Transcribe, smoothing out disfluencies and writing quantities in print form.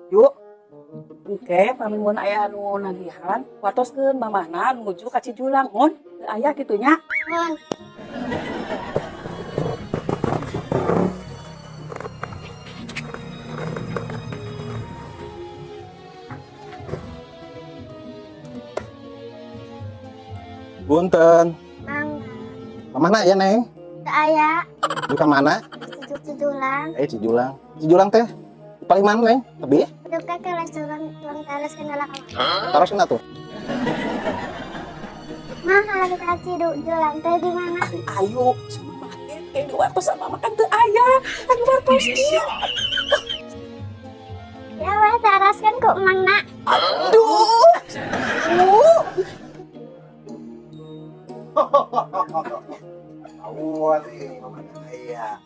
Yuk. Oke, pami mun aya anu nagihan, watoskeun mamahna nuju ka Cijulang, mun teu aya kitu nya. Mun. Punten. Mangga. Mamahna ya, Neng? Teu aya. Di ka mana? Cijulang. Eh, Cijulang. Cijulang teh paling mana, Neng? Tebih? Duka ke restoran tuang taras kendala kawan. Taros kena tuh. Mah, kalau kita Cijulang teh di mana? Ayo, sama mama teh diwatos sama mama kan teu aya. Kan diwatos ieu. Ya weh, taras kan kok mang nak. Aduh. Awan, eh, mamahna aya.